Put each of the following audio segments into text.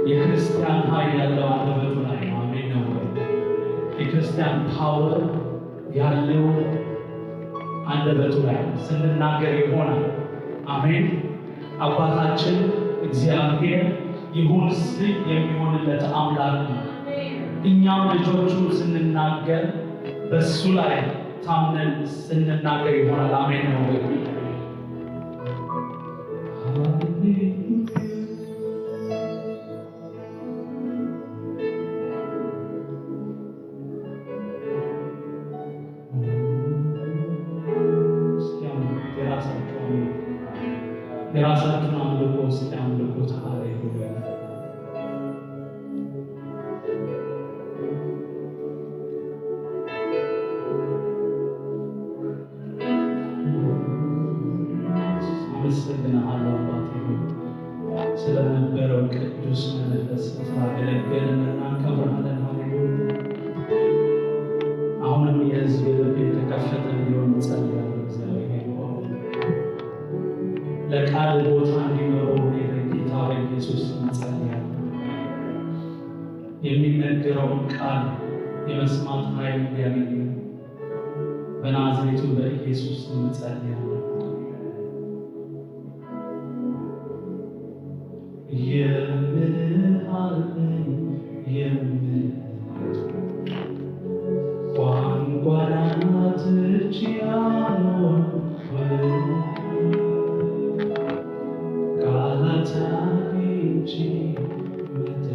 የክርስቲያን ኃይል ያለው አንደበቱ ላይ ነው። አሜን ነው ወይ? የክርስቲያን power ያለው አንደበቱ ላይ ነው። ስንናገር ይሆናል። አሜን። አባታችን እግዚአብሔር ይሁን ሲል የሚሆንለት አምላክ ነው። እኛም ልጆቹ ስንናገር፣ በሱ ላይ ታምነን ስንናገር ይሆናል። አሜን ነው ወይ? እስኪ አምልኩት፣ የራሳችሁ አምልኮ፣ የራሳችሁን አምልኮ እስኪ አምልኩት። ሃሌሉያ። አመሰግንሃለሁ አባቴ ሆይ፣ ስለነበረው ቅዱስ መንፈስ ስላገለገልን እናከብርሃለን። ሃሌሉያ። አሁንም የሕዝብ ልብ የተከፈተ እንዲሆን እጸልያለሁ። እግዚአብሔር ሆይ፣ ለቃል ቦታ እንዲኖረው በጌታ በኢየሱስ ስም እጸልያለሁ። የሚነገረውን ቃል የመስማት ኃይል እንዲያገኙ በናዝሬቱ በኢየሱስ ስም እጸልያለሁ። የምልህ አለኝ፣ የምልህ ቋንቋ ናትች ያኖር ቃላት አግኝቼ መጥቼ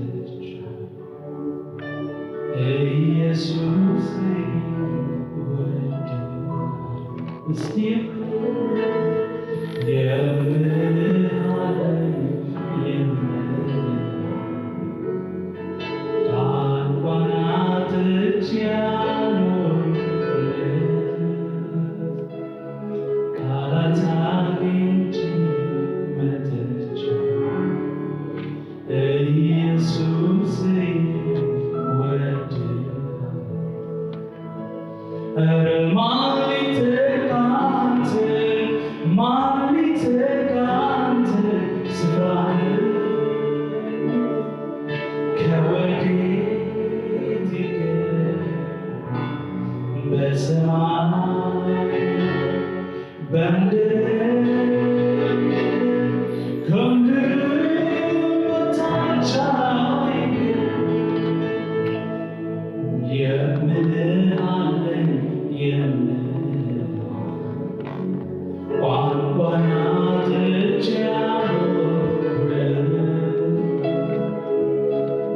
ኢየሱስ ወድሃለሁ። እስቲ የምልህ አለኝ፣ የምልህ ቋንቋ ናትች ያኖር ቃላት አግኝቼ መጥቼ ኢየሱስ ወድሃለሁ። ኧረ ማን ሊተካ አንተ፣ ማን ሊተካ አንተ ስፍራህን፣ ከወዴት ይገኝ በሰማይ በምድር ከምድር በታች አይገኝ። የምልህ አለኝ፣ የምልህ ቋንቋ ናትች ያኖር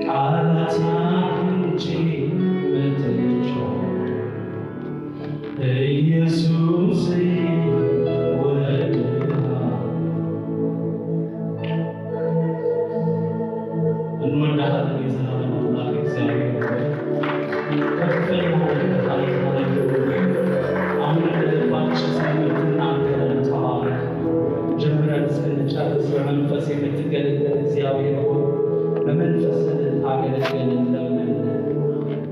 ቃላት አግኝቼ መጥቼ ኢየሱስ ወድሃለሁ። እንወድሃለን የዘላለም አምላክ እግዚአብሔር ሆይ፣ ከፍ እናደርግሃለን። ሃሌሉያ። አሁን እንደ ልባችን ስለምትናገረን ተባረክ። ጀምረን እስክንጨርስ በመንፈስ የምትገለገል እግዚአብሔር ሆይ፣ በመንፈስ እንድታገለግለን ለምን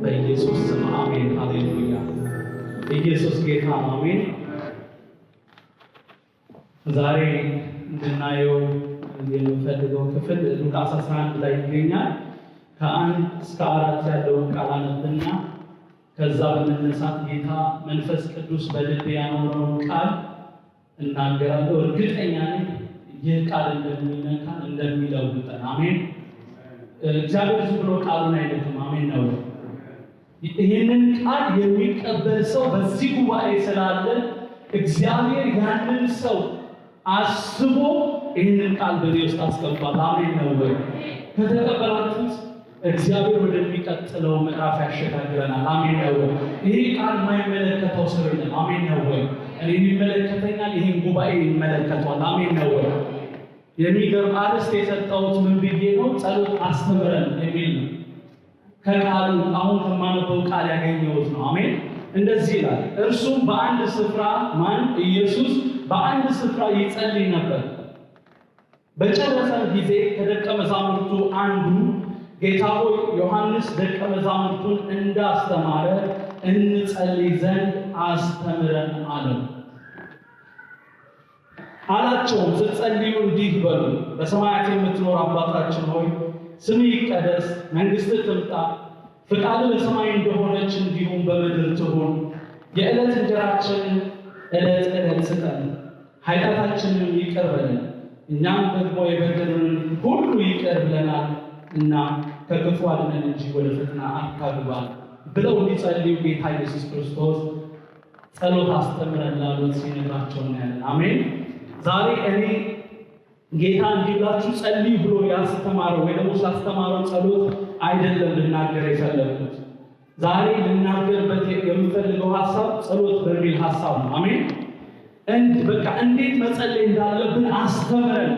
በኢየሱስ ስም አሜን። ሃሌሉያ። ኢየሱስ ጌታ ነው። አሜን። ዛሬ እንድናየው የምፈልገው ክፍል ሉቃስ 11 ላይ ይገኛል። ከ1 እስከ 4 ያለውን ቃል አነብና ከዛ በመነሳት ጌታ መንፈስ ቅዱስ በልቤ ያኖረውን ቃል እናገራለሁ። እርግጠኛ ነኝ ይህ ቃል እንደሚነካን፣ እንደሚለውጠን። አሜን። እግዚአብሔር ዝም ብሎ ቃሉን አይልክም። አሜን ነው። ይህንን ቃል የሚቀበል ሰው በዚህ ጉባኤ ስላለ እግዚአብሔር ያንን ሰው አስቦ ይህንን ቃል በእኔ ውስጥ አስቀምጧል። አሜን ነው ወይ? ከተቀበላችሁት እግዚአብሔር ወደሚቀጥለው ምዕራፍ ያሸጋግረናል። አሜን ነው ወይ? ይህ ቃል የማይመለከተው ሰው የለም። አሜን ነው ወይ? እኔን ይመለከተኛል፣ ይህን ጉባኤ ይመለከተዋል። አሜን ነው ወይ? የሚገርም አርዕስት የሰጠሁት ምን ብዬ ነው? ጸሎት አስተምረን የሚል ነው። ከቃሉ አሁን ከማነበው ቃል ያገኘሁት ነው። አሜን። እንደዚህ ይላል። እርሱም በአንድ ስፍራ፣ ማን? ኢየሱስ በአንድ ስፍራ ይጸልይ ነበር። በጨረሰም ጊዜ ከደቀ መዛሙርቱ አንዱ ጌታ ሆይ፣ ዮሐንስ ደቀ መዛሙርቱን እንዳስተማረ እንጸልይ ዘንድ አስተምረን አለው። አላቸውም፣ ስትጸልዩ እንዲህ በሉ፣ በሰማያት የምትኖር አባታችን ሆይ፣ ስምህ ይቀደስ፣ መንግሥትህ ትምጣ፣ ፍቃድህ በሰማይ እንደሆነች እንዲሁም በምድር ትሁን። የዕለት እንጀራችንን ዕለት ዕለት ስጠን፣ ኃጢአታችንን ይቅር በለን እኛም ደግሞ የበደሉንን ሁሉ ይቅር ብለናል እና ከክፉ አድነን እንጂ ወደ ፈተና አታግባን ብለው እንዲጸልዩ ጌታ ኢየሱስ ክርስቶስ ጸሎት አስተምረን ላሉት ሲነግራቸው እናያለን። አሜን። ዛሬ እኔ ጌታ እንዲህ ብላችሁ ጸልዩ ብሎ ያስተማረው ወይ ደግሞ ስላስተማረው ጸሎት አይደለም ልናገር የፈለግኩት። ዛሬ ልናገርበት የምፈልገው ሀሳብ ጸሎት በሚል ሀሳብ ነው። አሜን። በቃ እንዴት መጸለይ እንዳለብን አስተምረን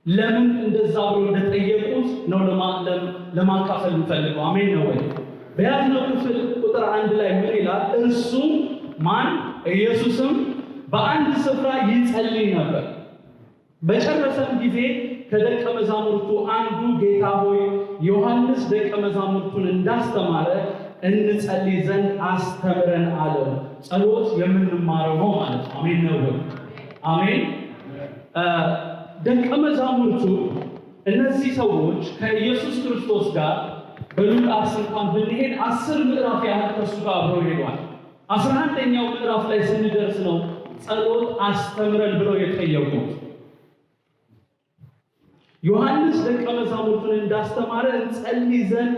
ለምን እንደዛ ብሎ እንደጠየቁት ነው ለማካፈል የምፈልገው። አሜን ነው ወይ? በያዝነው ክፍል ቁጥር 1 ላይ ምን ይላል? እርሱም ማን? ኢየሱስም በአንድ ስፍራ ይጸልይ ነበር። በጨረሰም ጊዜ ከደቀ መዛሙርቱ አንዱ ጌታ ሆይ ዮሐንስ ደቀ መዛሙርቱን እንዳስተማረ እንጸልይ ዘንድ አስተምረን አለው። ጸሎት የምንማረው ነው ማለት ነው። አሜን ነው ወይ? አሜን። ደቀ መዛሙርቱ እነዚህ ሰዎች ከኢየሱስ ክርስቶስ ጋር በሉቃስ እንኳን ብንሄድ 10 ምዕራፍ ያህል ከእሱ ጋር አብረው ሄዷል። 11ኛው ምዕራፍ ላይ ስንደርስ ነው ጸሎት አስተምረን ብለው የጠየቁት። ዮሐንስ ደቀ መዛሙርቱን እንዳስተማረ እንጸልይ ዘንድ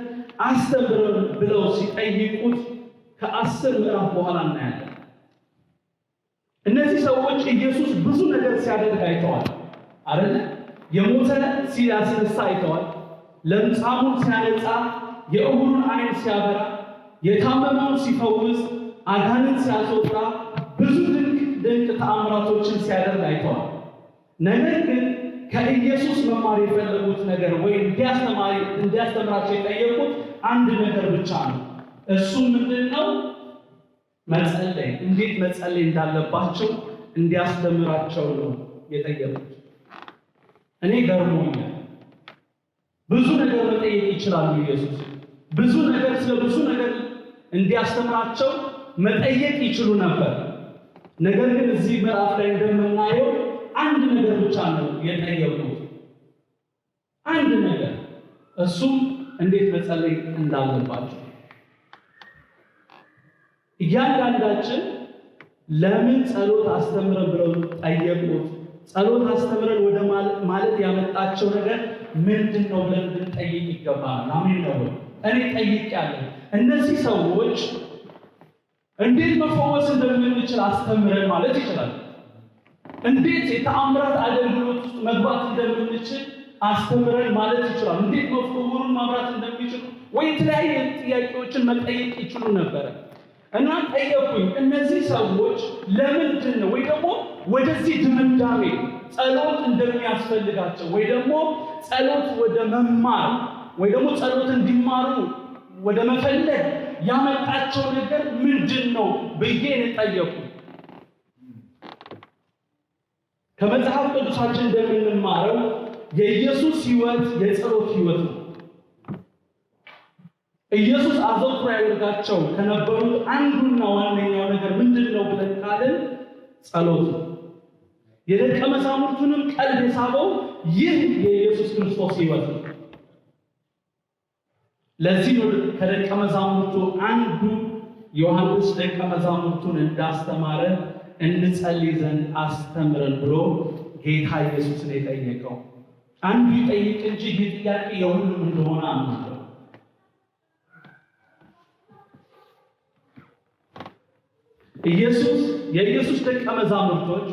አስተምረን ብለው ሲጠይቁት ከ10 ምዕራፍ በኋላ እናያለን። እነዚህ ሰዎች ኢየሱስ ብዙ ነገር ሲያደርግ አይተዋል አይደለ? የሞተ ሲያስነሳ አይተዋል። ለምጻሙን ሲያነጻ፣ የዕውሩን ዓይን ሲያበራ፣ የታመመውን ሲፈውስ፣ አጋንንት ሲያስወጣ፣ ብዙ ድንቅ ድንቅ ተአምራቶችን ሲያደርግ አይተዋል። ነገር ግን ከኢየሱስ መማር የፈለጉት ነገር ወይ እንዲያስተምራቸው የጠየቁት አንድ ነገር ብቻ ነው። እሱ ምንድነው? መጸለይ። እንዴት መጸለይ እንዳለባቸው እንዲያስተምራቸው ነው የጠየቁት። እኔ ገርሞኛል። ብዙ ነገር መጠየቅ ይችላሉ። ኢየሱስ ብዙ ነገር ስለ ብዙ ነገር እንዲያስተምራቸው መጠየቅ ይችሉ ነበር። ነገር ግን እዚህ ምዕራፍ ላይ እንደምናየው አንድ ነገር ብቻ ነው የጠየቁት። አንድ ነገር፣ እሱም እንዴት መጸለይ እንዳለባቸው። እያንዳንዳችን ለምን ጸሎት አስተምረን ብለው ጠየቁት? ጸሎት አስተምረን ወደ ማለት ያመጣቸው ነገር ምንድነው ብለን ብንጠይቅ ይገባል። አሜን ነው ወይ? እኔ ጠይቄያለሁ። እነዚህ ሰዎች እንዴት መፈወስ እንደምንችል አስተምረን ማለት ይችላል። እንዴት የተአምራት አገልግሎት ውስጥ መግባት እንደምንችል አስተምረን ማለት ይችላል። እንዴት መፈወሩን ማብራት እንደሚችሉ ወይ የተለያየ ጥያቄዎችን መጠየቅ ይችሉ ነበር። እና ጠየቁኝ። እነዚህ ሰዎች ለምንድን ነው ወይ ደግሞ ወደዚህ ድምዳሜ ጸሎት እንደሚያስፈልጋቸው ወይ ደግሞ ጸሎት ወደ መማር ወይ ደግሞ ጸሎት እንዲማሩ ወደ መፈለግ ያመጣቸው ነገር ምንድነው ብዬ ጠየቁኝ። ከመጽሐፍ ቅዱሳችን እንደምንማረው የኢየሱስ ሕይወት የጸሎት ሕይወት ነው። ኢየሱስ አዘውትሮ ያደርጋቸው ከነበሩት አንዱና ዋነኛው ነገር ምንድነው ብለን ካልን ጸሎት ነው። የደቀ መዛሙርቱንም ቀልብ የሳበው ይህ የኢየሱስ ክርስቶስ ሕይወት ነው። ለዚህ ነው ከደቀ መዛሙርቱ አንዱ ዮሐንስ ደቀ መዛሙርቱን እንዳስተማረ እንጸልይ ዘንድ አስተምረን ብሎ ጌታ ኢየሱስን የጠየቀው። አንዱ ይጠይቅ እንጂ ይህ ጥያቄ የሁሉም እንደሆነ አምናለሁ። የኢየሱስ ደቀ መዛሙርቶች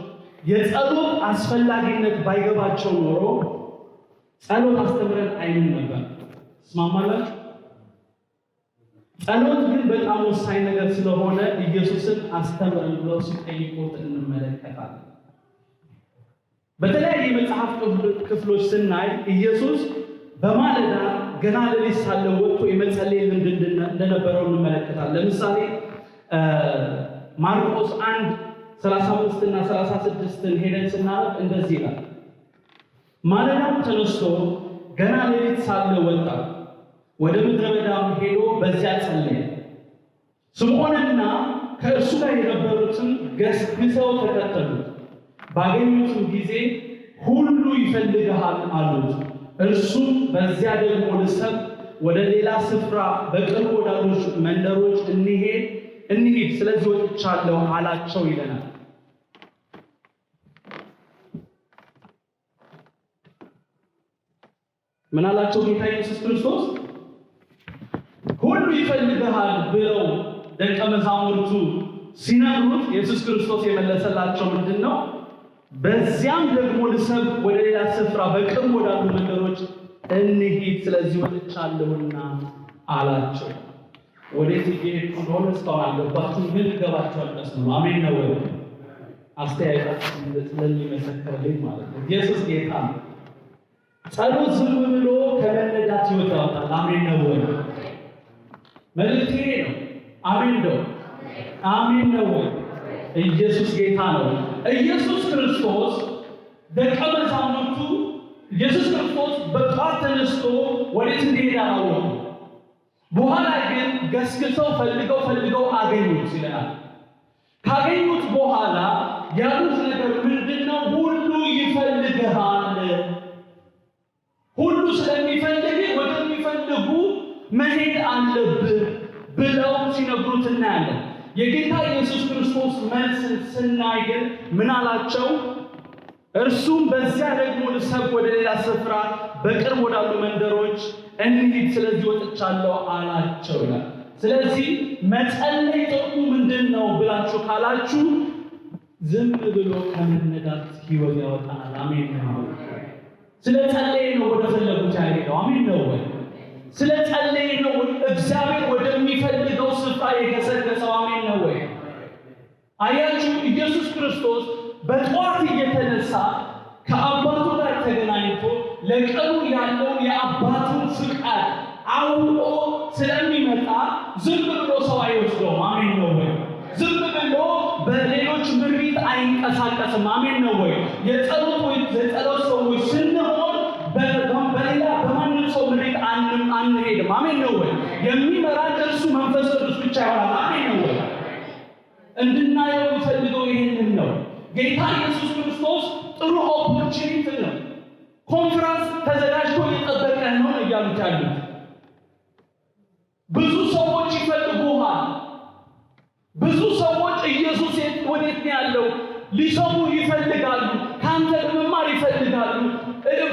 የጸሎት አስፈላጊነት ባይገባቸው ኖሮ ጸሎት አስተምረን አይሉም ነበር። ትስማማላችሁ? ጸሎት ግን በጣም ወሳኝ ነገር ስለሆነ ኢየሱስን አስተምረን ብለው ሲጠይቁት እንመለከታለን። በተለያየ መጽሐፍ ክፍሎች ስናይ ኢየሱስ በማለዳ ገና ሌሊት ሳለ ወጥቶ የመጸለይ ልምድ እንደነበረው እንመለከታለን። ለምሳሌ ማርቆስ 1:35 እና 36 ሄደን ስናነብ እንደዚህ ይላል። ማለዳም ተነስቶ ገና ሌሊት ሳለ ወጣ፣ ወደ ምድረ በዳም ሄዶ በዚያ ጸለየ። ስምዖንና ከእርሱ ጋር የነበሩትን ገስግሰው ተከተሉት። ባገኙትም ጊዜ ሁሉ ይፈልግሃል አሉት። እርሱም በዚያ ደግሞ ልሰብክ ወደ ሌላ ስፍራ በቅርብ ወዳሉ መንደሮች እንሂድ፣ ስለዚህ ወጥቻለሁ አላቸው ይለናል። ምን አላቸው ጌታ ኢየሱስ ክርስቶስ? ሁሉ ይፈልግሃል ብለው ደቀ መዛሙርቱ ሲነግሩት ኢየሱስ ክርስቶስ የመለሰላቸው ምንድን ነው? በዚያም ደግሞ ልሰብክ ወደ ሌላ ስፍራ በቅርብ ወዳሉ መንደሮች እንሂድ፣ ስለዚህ ወጥቻለሁና አላቸው። ወዴት እየሄድኩ እንደሆነ እስካሁን አልገባችሁም፣ ግን ይገባችኋል ቀስ ብሎ። አሜን ነው ወይ? አስተያየታችሁ ስለሚመሰክርልኝ ማለት ነው። ኢየሱስ ጌታ ነው። ጸሎት ዝም ብሎ ከመነዳት ሕይወት ያወጣል። አሜን ነው ወይ? መልእክቴ ነው። አሜን ነው። አሜን ነው ወይ? ኢየሱስ ጌታ ነው። ኢየሱስ ክርስቶስ ደቀ መዛሙርቱ ኢየሱስ ክርስቶስ በጧት ተነስቶ ወዴት እንደሄደ አላወቁም። በኋላ ግን ገስግሰው ፈልገው ፈልገው አገኙት ይለናል። ካገኙት በኋላ ያሉት ነገር ምንድነው? ሁሉ ይፈልግሃል። ሁሉ ስለሚፈልግ ወደሚፈልጉ መሄድ አለብህ ብለው ሲነግሩት እናያለን። የጌታ ኢየሱስ ክርስቶስ መልስ ስናይ ግን ምን አላቸው? እርሱም በዚያ ደግሞ ልሰብክ ወደ ሌላ ስፍራ በቅርብ ወዳሉ መንደሮች እንሂድ፣ ስለዚህ ወጥቻለሁ አላቸው ይላል። ስለዚህ መጸለይ ጥቅሙ ምንድን ነው ብላችሁ ካላችሁ ዝም ብሎ ከመነዳት ሕይወት ያወጣናል። አሜን ነው። ስለ ጸለየ ነው ወደ ፈለጉት ያሄደው። አሜን ነው ወይ? ስለ ጸለየ ነው እግዚአብሔር ወደሚፈልገው ስፍራ የገሰገሰው። አሜን ነው ወይ? አያችሁ፣ ኢየሱስ ክርስቶስ በጠዋት እየተነሳ ከአባቱ ጋር ተገናኝቶ ለቀኑ ያለውን የአባቱን ፍቃድ አውቆ ስለሚመጣ ዝም ብሎ ሰው አይወስደውም። አሜን ነው ወይ? ዝም ብሎ በሌሎች ምሪት አይንቀሳቀስም። አሜን ነው ወይ? የጸሎት ሰዎች ስንሆን በሌላ በማንም ሰው ምሪት አንሄድም። አሜን ነው ወይ? የሚመራን እርሱ መንፈስ ቅዱስ ብቻ ይሆናል። አሜን ነው ወይ? እንድናየው የሚፈልገው ይህንን ነው። ጌታ ኢየሱስ ክርስቶስ ጥሩ opportunity ነው። ኮንፈረንስ ተዘጋጅቶ እየጠበቀ ነው እያሉት ያሉት። ብዙ ሰዎች ይፈልጉሃል። ብዙ ሰዎች ኢየሱስ ወዴት ነው ያለው ሊሰሙ ይፈልጋሉ። ካንተ ለመማር ይፈልጋሉ።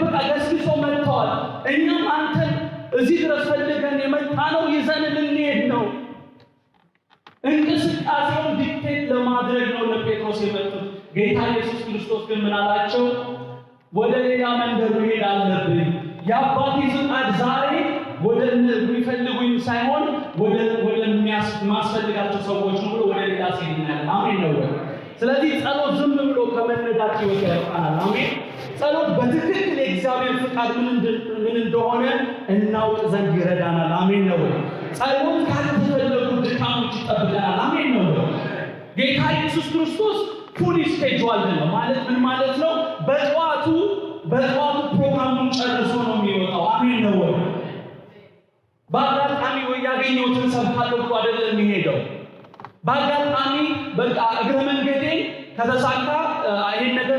በቃ ገስግሰው መጥተዋል። እኛም አንተን እዚህ ድረስ ፈልገን የመጣነው ይዘን ልንሄድ ነው። እንቅስቃሴውን dictate ለማድረግ ነው ለጴጥሮስ የመጡት። ጌታ ኢየሱስ ክርስቶስ ግን ምን አላቸው? ወደ ሌላ መንደር መሄድ አለብኝ። የአባቴ ፍቃድ ዛሬ ወደ የሚፈልጉኝ ሳይሆን ወደ ማስፈልጋቸው ሰዎች ነው ብሎ ወደ ሌላ ሲሄድ እናያለን። አሜን ነው ወይ? ስለዚህ ጸሎት ዝም ብሎ ከመነዳት ሕይወት ያወጣናል። አሜን። ጸሎት በትክክል የእግዚአብሔር ፍቃድ ምን እንደሆነ እናውቅ ዘንድ ይረዳናል። አሜን ነው ወይ? ጸሎት ካልተፈለጉ ድካሞች ይጠብቀናል። አሜን ነው ወይ? ጌታ ኢየሱስ ክርስቶስ fully scheduled ነው ማለት ምን ማለት ነው? በጠዋቱ ፕሮግራሙን ጨርሶ ነው የሚወጣው። አሜን ነው ወይ? በአጋጣሚ ወይ ያገኘሁትን ሰብካለሁ ብሎ አይደለም የሚሄደው። በአጋጣሚ በቃ እግረ መንገዴ ከተሳካ ይሄን ነገር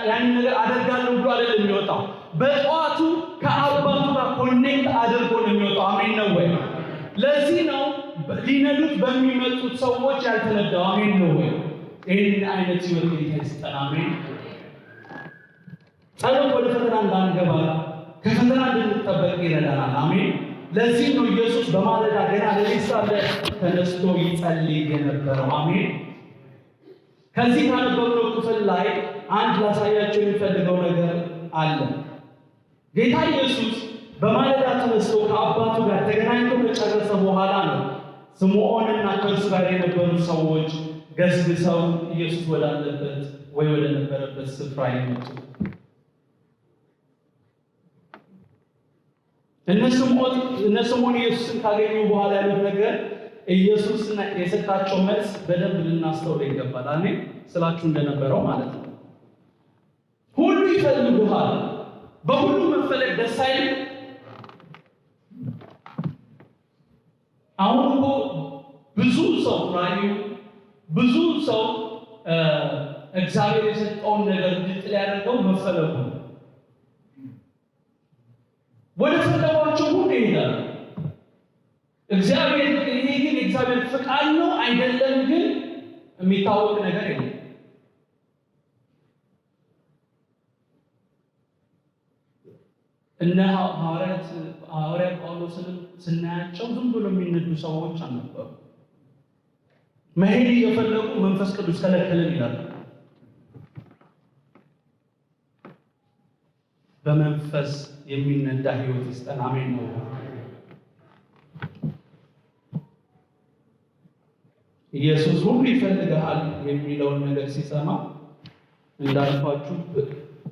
ያንን ነገር አደርጋለሁ ብሎ አይደለም የሚወጣው። በጠዋቱ ከአባቱ ጋር connect አድርጎ ነው የሚወጣው። አሜን ነው ወይ? ለዚህ ነው ሊነዱት በሚመጡት ሰዎች ያልተነዳው። አሜን ነው ወይ? ይህን አይነት ሕይወት ጌታ ይስጠን። አሜን። ጸሎት ወደ ፈተና እንዳንገባ ከፈተና እንድንጠበቅ ይረዳናል። አሜን። ለዚህ ነው ኢየሱስ በማለዳ ገና ሌሊት ሳለ ተነስቶ ይጸልይ የነበረው። አሜን። ከዚህ ካነበብነው ክፍል ላይ አንድ ላሳያቸው የሚፈልገው ነገር አለ። ጌታ ኢየሱስ በማለዳ ተነስቶ ከአባቱ ጋር ተገናኝቶ ከጨረሰ በኋላ ነው ስምዖንና ከእርሱ ጋር የነበሩ ሰዎች ገስግሰው ኢየሱስ ወዳለበት ወይ ወደ ነበረበት ስፍራ የመጡ። እነ ስምዖን ኢየሱስን ካገኙ በኋላ ያሉት ነገር ኢየሱስ የሰጣቸው መልስ በደንብ ልናስተውል ይገባል። አሜን ስላችሁ እንደነበረው ማለት ነው። ሁሉ ይፈልጉሃል። በሁሉ መፈለግ ደስ አይልም? አሁን እኮ ብዙ ሰው ራእዩ ብዙ ሰው እግዚአብሔር የሰጠውን ነገር እንዲጥል ያደርገው መፈለጉ ነው። ወደ ፈለጓቸው ሁሉ ይሄዳሉ። እግዚአብሔር ይሄ ግን የእግዚአብሔር ፍቃድ ነው አይደለም ግን የሚታወቅ ነገር የለም። እነ ሐዋርያ ጳውሎስንም ስናያቸው ዝም ብሎ የሚነዱ ሰዎች አልነበሩ። መሄድ እየፈለጉ መንፈስ ቅዱስ ከለከለን ይላሉ። በመንፈስ የሚነዳ ህይወት ይስጠን። አሜን ነው። ኢየሱስ ሁሉ ይፈልግሃል የሚለውን ነገር ሲሰማ እንዳልኳችሁ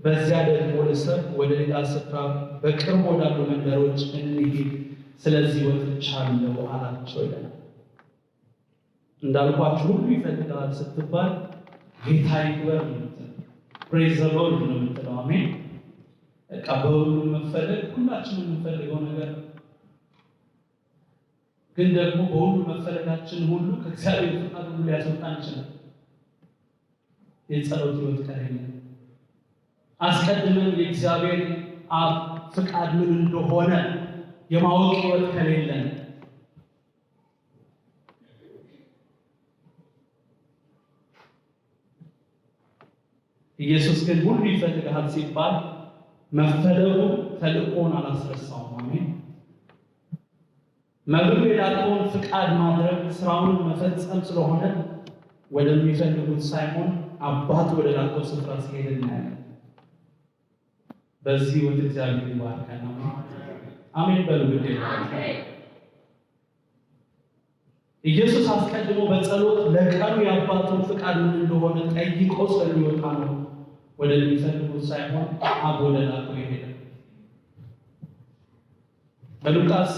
በዚያ ደግሞ ልሰብክ ወደ ሌላ ስፍራ በቅርብ ወዳሉ መንደሮች እንሂድ፣ ስለዚህ ወጥቻለሁ አላቸው ይለናል። እንዳልኳችሁ ሁሉ ይፈልግሃል ስትባል ጌታ ይክበር ነው የምትለው፣ praise the Lord ነው የምትለው። አሜን። በቃ በሁሉ መፈለግ ሁላችንም የምንፈልገው ነገር ግን ደግሞ በሁሉ መፈለጋችን ሁሉ ከእግዚአብሔር ፍቃድ ሁሉ ሊያስወጣን ይችላል። የጸሎት ህይወት ከሌለ አስቀድመን የእግዚአብሔር አብ ፍቃድ ምን እንደሆነ የማወቅ ህይወት ከሌለን ኢየሱስ ግን ሁሉ ይፈልግሃል ሲባል መፈለጉ ተልእኮውን አላስረሳውም። አሜን። መብሉ የላከውን ፍቃድ ማድረግ ስራውን መፈጸም ስለሆነ ወደሚፈልጉት ሳይሆን አባት ወደ ላከው ስፍራ ሲሄድ እናያለን። በዚህ ወደ እግዚአብሔር ይባርከን። አሜን በሉ። ግድ ኢየሱስ አስቀድሞ በጸሎት ለቀኑ የአባቱን ፍቃድ ምን እንደሆነ ጠይቆ ስለሚወጣ ነው ወደሚፈልጉት ሳይሆን አብ ወደ ላከው የሄደ። በሉቃስ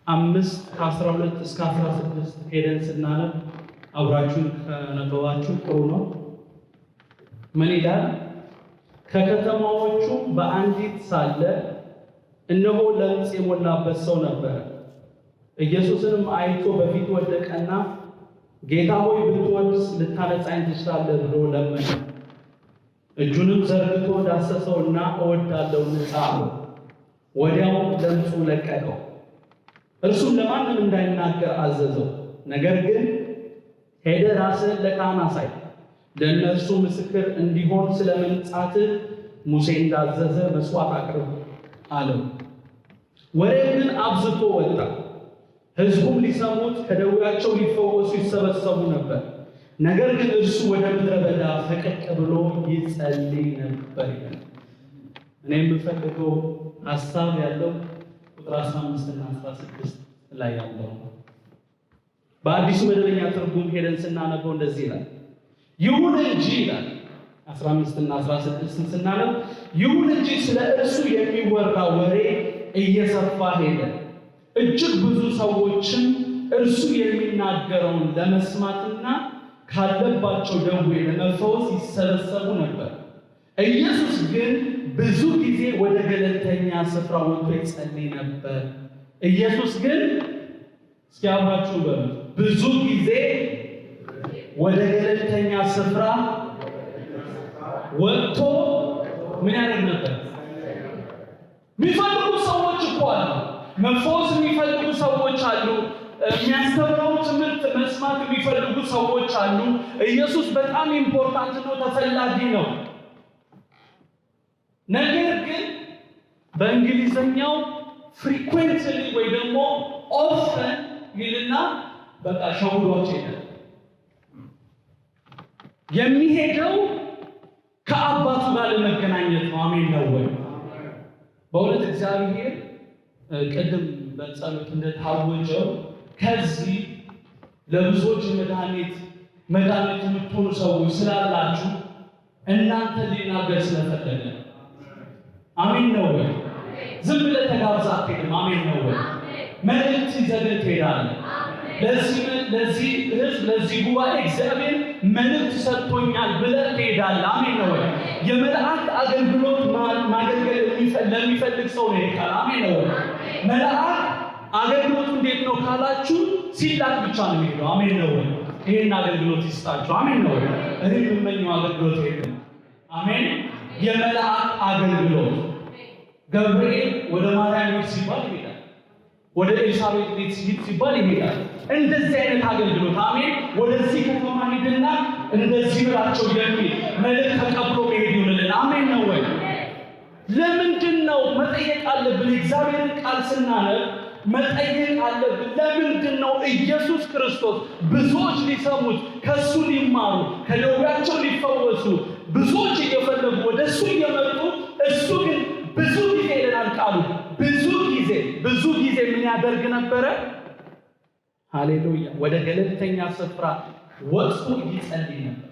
5:12 እስከ 16 ሄደን ስናነብ አብራችሁን ከነበባችሁ ጥሩ ነው። ምን ይላል? ከከተማዎቹ በአንዲት ሳለ እነሆ ለምጽ የሞላበት ሰው ነበረ። ኢየሱስንም አይቶ በፊቱ ወደቀና ጌታ ሆይ ብትወድስ ልታነጻኝ ትችላለህ ብሎ ለመነ። እጁንም ዘርግቶ ዳሰሰውና እወዳለሁ ንጻ አለው። ወዲያው ለምጹ ለቀቀው። እርሱም ለማንም እንዳይናገር አዘዘው። ነገር ግን ሄደህ ራስህን ለካህን አሳይ፣ ለእነርሱ ምስክር እንዲሆን ስለ መንጻትህ ሙሴ እንዳዘዘ መስዋዕት አቅርብ አለው። ወሬው ግን አብዝቶ ወጣ። ሕዝቡም ሊሰሙት ከደዌያቸው ሊፈወሱ ይሰበሰቡ ነበር። ነገር ግን እርሱ ወደ ምድረ በዳ ፈቀቅ ብሎ ይጸልይ ነበር ይላል። እኔ የምፈልገው ሐሳብ ያለው ቁጥር 15 እና 16 ላይ ያለው ነው። በአዲሱ መደበኛ ትርጉም ሄደን ስናነበው እንደዚህ ይላል። ይሁን እንጂ ይላል 15 እና 16 ስናነብ ይሁን እንጂ ስለ እርሱ የሚወራ ወሬ እየሰፋ ሄደ። እጅግ ብዙ ሰዎችም እርሱ የሚናገረውን ለመስማትና ካለባቸው ደዌ ለመፈወስ ይሰበሰቡ ነበር። ኢየሱስ ግን ብዙ ጊዜ ወደ ገለልተኛ ስፍራ ወጥቶ ይጸልይ ነበር። ኢየሱስ ግን እስኪ አብራችሁ በሉ፣ ብዙ ጊዜ ወደ ገለልተኛ ስፍራ ወጥቶ ምን ያደርግ ነበር? የሚፈልጉ ሰዎች እኮ አሉ። መፈወስ የሚፈልጉ ሰዎች አሉ። የሚያስተምረው ትምህርት መስማት የሚፈልጉ ሰዎች አሉ። ኢየሱስ በጣም important ነው፣ ተፈላጊ ነው። ነገር ግን በእንግሊዘኛው frequently ወይ ደግሞ often ይልና በቃ ሸውዶች ሄደ። የሚሄደው ከአባቱ ጋር ለመገናኘት ነው። አሜን ነው ወይ? በእውነት እግዚአብሔር ቅድም በጸሎት እንደታወጀው ከዚህ ለብዙዎች መድኃኒት የምትሆኑ ሰዎች ስላላችሁ እናንተ ሊናገር ስለፈለገ አሜን ነው ወይ? ዝም ብለህ ተጋብዘህ አትሄድም። አሜን ነው ወይ? መልእክት ይዘህ ትሄዳለህ። ለዚህ ሕዝብ ለዚህ ጉባኤ እግዚአብሔር መልእክት ሰጥቶኛል ብለህ ትሄዳለህ። አሜን ነው ወይ? የመላእክት አገልግሎት ማገልገል ለሚፈልግ ሰው ነው ይሄ ቃል። አሜን ነው ወይ? መላእክት አገልግሎቱ እንዴት ነው ካላችሁ ሲላክ ብቻ ነው የሚሄደው። አሜን ነው ወይ? ይሄን አገልግሎት ይስጣችሁ። አሜን ነው ወይ? እኔ የምመኘው አገልግሎት ይሄ ነው። አሜን። የመላእክት አገልግሎት ገብርኤል ወደ ማርያም ቤት ሲባል ይሄዳል። ወደ ኤልሳቤጥ ቤት ሲባል ይሄዳል። እንደዚህ አይነት አገልግሎት አሜን። ወደዚህ ከተማ ሂድና እንደዚህ ብላቸው የሚል መልእክት ተቀብሎ መሄድ ይሁንልን። አሜን ነው ወይ? ለምንድን ነው መጠየቅ አለብን? የእግዚአብሔርን ቃል ስናነብ መጠየቅ አለብን። ለምንድን ነው ኢየሱስ ክርስቶስ ብዙዎች ሊሰሙት፣ ከሱ ሊማሩ፣ ከደዌያቸው ሊፈወሱ ብዙዎች እየፈለጉ ወደ እሱ እየመጡ፣ እሱ ግን ብዙ ጊዜ ይለናል ቃሉ፣ ብዙ ጊዜ ምን ያደርግ ነበረ? ሃሌሉያ! ወደ ገለልተኛ ስፍራ ወጥቶ ይጸልይ ነበር።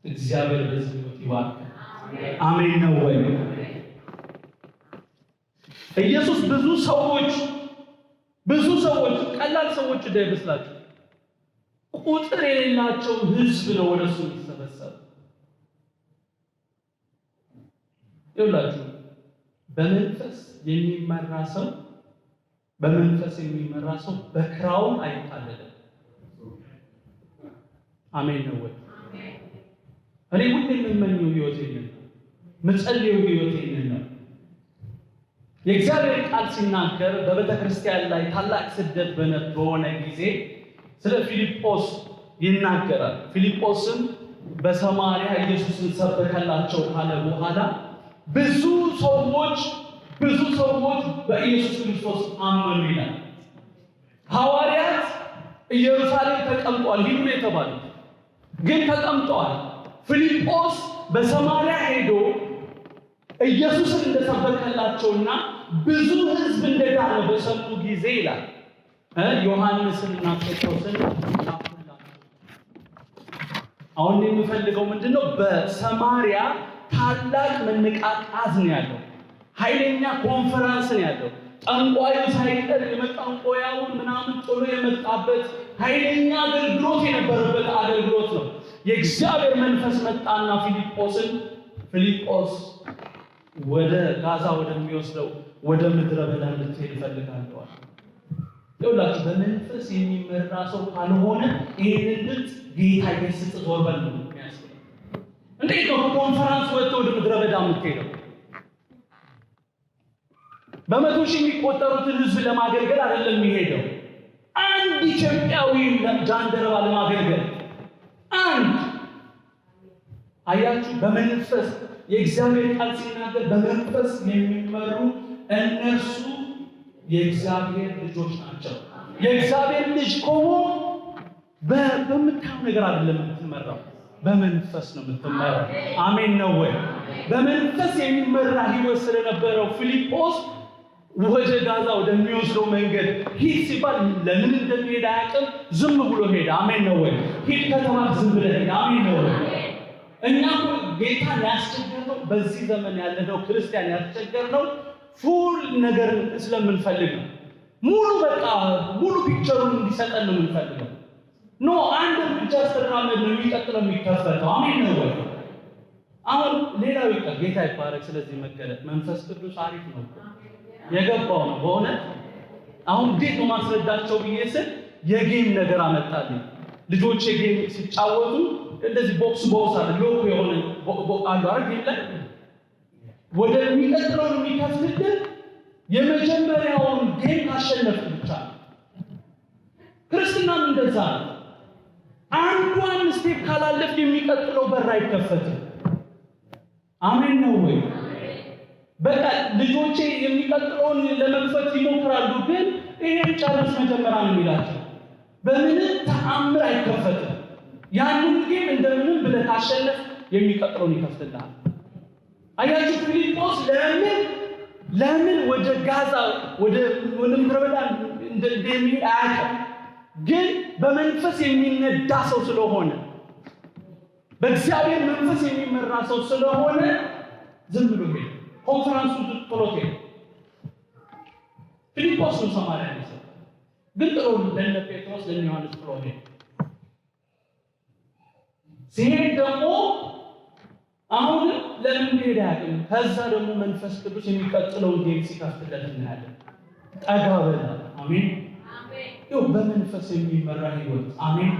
እግዚአብሔር በዚህ ሕይወት ይባርክ። አሜን ነው ወይ? ኢየሱስ ብዙ ሰዎች፣ ቀላል ሰዎች እንዳይመስላችሁ፣ ቁጥር የሌላቸው ሕዝብ ነው ወደ እሱ የሚሰበሰብ። ይኸውላችሁ፣ በመንፈስ የሚመራ ሰው በ crowd አይታለልም። አሜን ነው ወይ? እኔ ሁሌ የምመኘው ህይወት ይሄንን ነው። ምጸልየው ህይወት ይሄንን ነው። የእግዚአብሔር ቃል ሲናገር በቤተ ክርስቲያን ላይ ታላቅ ስደት በሆነ ጊዜ ስለ ፊልጶስ ይናገራል። ፊልጶስም በሰማርያ ኢየሱስን ሰበከላቸው ካለ በኋላ ብዙ ሰዎች በኢየሱስ ክርስቶስ አመኑ ይላል። ሐዋርያት ኢየሩሳሌም ተቀምጠዋል፣ ሂዱ ነው የተባሉት፣ ግን ተቀምጠዋል። ፊልጶስ በሰማርያ ሄዶ ኢየሱስን እንደሰበከላቸውና ብዙ ሕዝብ እንደዳነ በሰሙ ጊዜ ይላል፣ ዮሐንስንና ጴጥሮስን ላኩላቸው። አሁን የምፈልገው ምንድነው? በሰማርያ ታላቅ መነቃቃት ነው ያለው። ኃይለኛ ኮንፈራንስ ነው ያለው። ጠንቋዩ ሳይቀር የመጠንቆያውን ምናምን ጥሎ የመጣበት ኃይለኛ አገልግሎት የነበረበት አገልግሎት ነው። የእግዚአብሔር መንፈስ መጣና ፊልጶስን፣ ፊልጶስ ወደ ጋዛ ወደሚወስደው ወደ ምድረ በዳ እንድትሄድ እፈልጋለሁ። ይኸውላችሁ፣ በመንፈስ የሚመራ ሰው ካልሆነ ይህንን ድምፅ ጌታ ይገስጽ፣ ዞር በል ነው የሚያስብለው። እንዴት ነው ከኮንፈራንስ ወጥተህ ወደ ምድረ በዳ የምትሄደው? በ100,000 የሚቆጠሩትን ህዝብ ለማገልገል አይደለም የሚሄደው። አንድ ኢትዮጵያዊ ጃንደረባ ለማገልገል፣ አንድ። አያችሁ፣ በመንፈስ፣ የእግዚአብሔር ቃል ሲናገር በመንፈስ የሚመሩ እነርሱ የእግዚአብሔር ልጆች ናቸው። የእግዚአብሔር ልጅ ከሆንክ በምታየው ነገር አይደለም የምትመራው፣ በመንፈስ ነው የምትመራው። አሜን ነው ወይ? በመንፈስ የሚመራ ህይወት ስለነበረው ፊልጶስ ወደ ጋዛ ወደሚወስደው መንገድ ሂድ ሲባል ለምን እንደሚሄድ አያውቅም። ዝም ብሎ ሄደ። አሜን ነው ወይ? ሂድ ከተባልክ ዝም ብለህ ሂድ። አሜን ነው ወይ? እኛ እኮ ጌታን ያስቸገርነው፣ በዚህ ዘመን ያለነው ክርስቲያን ያስቸገርነው full ነገር ስለምንፈልግ ነው። ሙሉ፣ በቃ ሙሉ picture ኡን እንዲሰጠን ነው የምንፈልገው። No፣ አንድ እርምጃ ስትራመድ ነው የሚቀጥለው የሚከፈተው። አሜን ነው ወይ? አሁን ሌላው ይቀር፣ ጌታ ይባረክ። ስለዚህ መገለጥ መንፈስ ቅዱስ አሪፍ ነው እኮ፣ የገባው ነው በእውነት። አሁን እንዴት ነው ማስረዳቸው ብዬ ስል የ game ነገር አመጣልኝ። ልጆች የ game ሲጫወቱ እንደዚህ box box አለ፣ lock የሆነ አሉ አይደል? Game ላይ ወደሚቀጥለው የሚከፍትልን የመጀመሪያውን game ካሸነፍክ ብቻ ነው። ክርስትናም እንደዛ ነው። አንዷን step ካላለፍክ የሚቀጥለው በር አይከፈትም። አሜን ነው ወይ? በቃ ልጆቼ የሚቀጥለውን ለመክፈት ይሞክራሉ፣ ግን ይሄን ጨርስ መጀመሪያ ነው የሚላቸው። በምንም ተአምር አይከፈትም። ያንን game እንደምንም ብለህ ካሸነፍክ የሚቀጥለውን ይከፍትልሃል። አያችሁ፣ ፊልጶስ ለምን ወደ ጋዛ ወደ ምድረ በዳ እንደሚሄድ አያውቅም። ግን በመንፈስ የሚነዳ ሰው ስለሆነ፣ በእግዚአብሔር መንፈስ የሚመራ ሰው ስለሆነ ዝም ብሎ ሄደ። ኮንፈራንሱ ጥሎት ሄደ። ፊልጶስ ነው ሰማርያ ነው፣ ግን ጥሎ ለነ ጴጥሮስ ለነ ዮሐንስ ጥሎ ሄደ። ሲሄድ ደግሞ አሁንም ለምን እንደሄደ አያውቅም። ከዛ ደግሞ መንፈስ ቅዱስ የሚቀጥለውን game ሲከፍትለት እናያለን። ጠጋ በላ። አሜን። ይኸው በመንፈስ የሚመራ ህይወት። አሜን።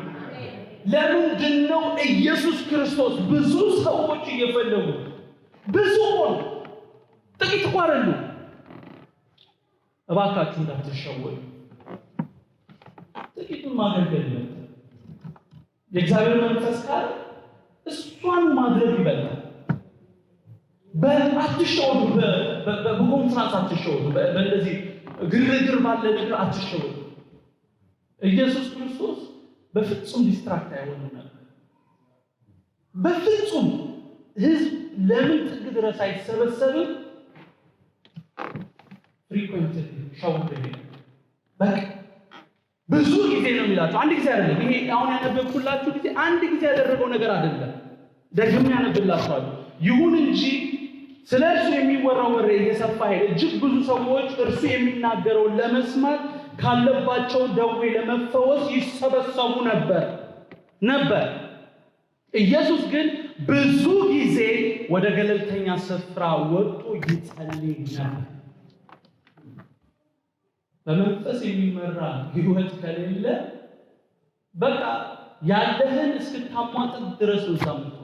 ለምንድን ነው ኢየሱስ ክርስቶስ ብዙ ሰዎች እየፈለጉ ብዙ ሆኑ፣ ጥቂት እኮ አይደሉም። እባካችሁ እንዳትሸወዱ፣ ጥቂቱን ማገልገል ይበልጣል። የእግዚአብሔር መንፈስ ካለ እሷን ማድረግ ይበልጣል። አትሸወዱ፣ በኮንፍራንስ አትሸወዱ፣ በእንደዚህ ግርግር ባለ ነገር አትሸወዱ። ኢየሱስ ክርስቶስ በፍጹም distract አይሆንም ነበር። በፍጹም ህዝብ ለምን ጥግ ድረስ አይሰበሰብም? Frequent ሸውዶ ይሄዳል። በቃ ብዙ ጊዜ ነው የሚላቸው፣ አንድ ጊዜ አይደለም። ይሄ አሁን ያነበብኩላችሁ ጊዜ አንድ ጊዜ ያደረገው ነገር አይደለም። ደግሜ ያነብላችኋለሁ። ይሁን እንጂ ስለ እርሱ የሚወራው ወሬ እየሰፋ ሄደ። እጅግ ብዙ ሰዎች እርሱ የሚናገረውን ለመስማት ካለባቸው ደዌ ለመፈወስ ይሰበሰቡ ነበር። ኢየሱስ ግን ብዙ ጊዜ ወደ ገለልተኛ ስፍራ ወጥቶ ይጸልይ ነበር። በመንፈስ የሚመራ ህይወት ከሌለ በቃ ያለህን እስክታሟጥጥ ድረስ ነው የምትሆነው።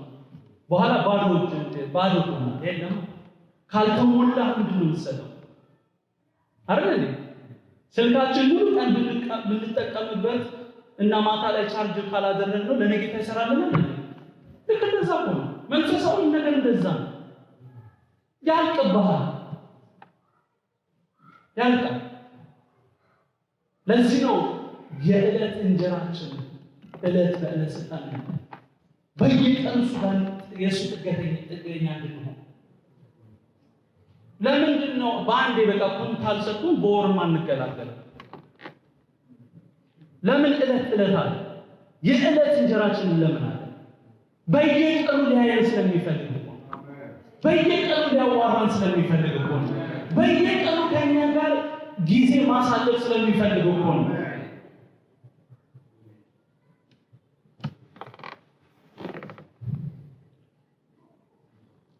በኋላ ባዶ ባዶ ትሆናለህ። የለም ካልተሞላህ ምንድን ነው የምትሰጠው? አይደል እንዴ? ስልካችን ሙሉ ቀን ብንጠቀምበት እና ማታ ላይ ቻርጅ ካላደረግነው ለነጌታ ይሰራልናል። ልክ እንደዛ እኮ ነው። መንፈሳዊ ነገር እንደዛ ነው። ያልቅብሃል፣ ያልቃል። ለዚህ ነው የዕለት እንጀራችን ዕለት በዕለት ስጠን፣ በየቀኑ እሱ ጋር የእሱ ጥገኛ እንድንሆን። ለምንድን ነው በአንዴ በቃ ኩንታል ሰጥቶን በወር ማንገላገለው? ለምን ዕለት ዕለት አለ? የዕለት እንጀራችንን ለምን አለ? በየቀኑ ሊያየን ስለሚፈልግ እኮ፣ በየቀኑ ሊያዋራን ስለሚፈልግ እኮ ነው። በየቀኑ ከኛ ጋር ጊዜ ማሳለፍ ስለሚፈልግ እኮ ነው።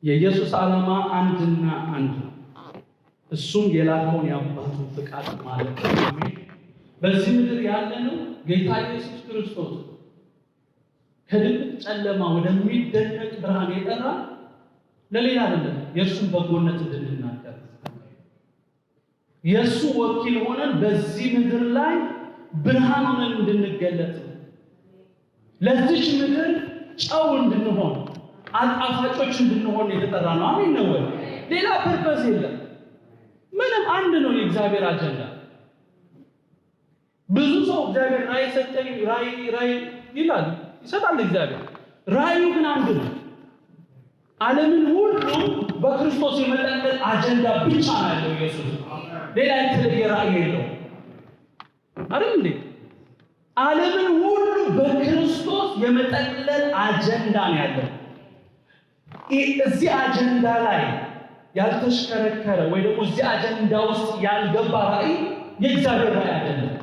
የኢየሱስ ዓላማ አንድና አንድ ነው። እሱም የላከውን የአባቱን ፍቃድ ማለት ነው። በዚህ ምድር ያለነው ጌታ ኢየሱስ ክርስቶስ ከድቅድቅ ጨለማ ወደሚደነቅ ብርሃን የጠራ ለሌላ አይደለም፣ የእርሱን በጎነት እንድንናገር የእሱ ወኪል ሆነን በዚህ ምድር ላይ ብርሃን ሆነን እንድንገለጥ ነው። ለዚች ምድር ጨው እንድንሆን አጣፋጮች እንድንሆን የተጠራ ነው። አሜን ነው ወይ? ሌላ purpose የለም። ምንም አንድ ነው የእግዚአብሔር አጀንዳ። ብዙ ሰው እግዚአብሔር ራእይ ሰጠኝ ራእይ ራእይ ይላል፣ ይሰጣል እግዚአብሔር። ራእዩ ግን አንድ ነው። ዓለምን ሁሉ በክርስቶስ የመጠቅለል አጀንዳ ብቻ ነው ያለው ኢየሱስ። ሌላ የተለየ ራእይ የለውም። አይደል እንዴ? ዓለምን ሁሉ በክርስቶስ የመጠቅለል አጀንዳ ነው ያለው። እዚህ አጀንዳ ላይ ያልተሽከረከረ ወይ ደግሞ እዚህ አጀንዳ ውስጥ ያልገባ ራእይ የእግዚአብሔር ራእይ አይደለም።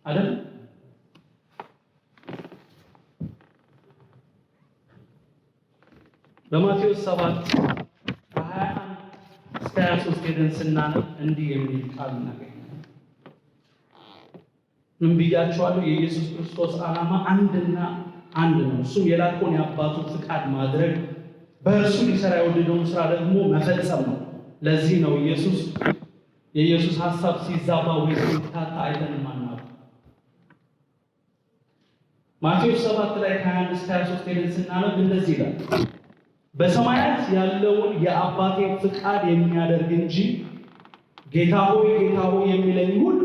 አይደል? በማቴዎስ 7 ከ21 እስከ 23 ሄደን ስናነብ እንዲህ የሚል ቃል እናገኛለን። ምን ብያችኋለሁ? የኢየሱስ ክርስቶስ ዓላማ አንድና አንድ ነው። እሱም የላከውን የአባቱን ፍቃድ ማድረግ፣ በእርሱ ሊሰራ የወደደውን ስራ ደግሞ መፈጸም ነው። ለዚህ ነው የኢየሱስ ሐሳብ ሲዛባ ወይ ሲታታ አይተንም አናውቅም። ማቴዎስ 7 ላይ ከ21 እስከ 23 ሄደን ስናነብ እንደዚህ ይላል። በሰማያት ያለውን የአባቴን ፍቃድ የሚያደርግ እንጂ ጌታ ሆይ ጌታ ሆይ የሚለኝ ሁሉ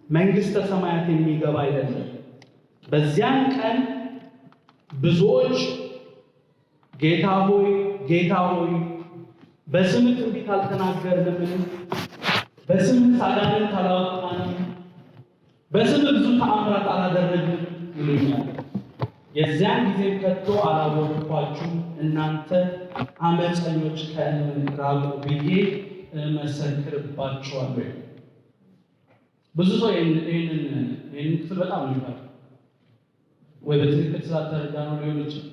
መንግሥተ ሰማያት የሚገባ አይደለም። በዚያን ቀን ብዙዎች ጌታ ሆይ ጌታ ሆይ በስምህ ትንቢት አልተናገርንምን? በስምህ አጋንንት አላወጣንም? በስምህ ብዙ ተአምራት አላደረግንም ይሉኛል። የዚያን ጊዜ ከቶ አላወቅኳችሁም፣ እናንተ አመፀኞች ከእኔ ራቁ ብዬ እመሰክርባችኋለሁ። ብዙ ሰው ይህንን ክፍል በጣም ነው የሚፈራው፣ ወይ በትክክል ስላልተረዳ ነው ሊሆን ይችላል።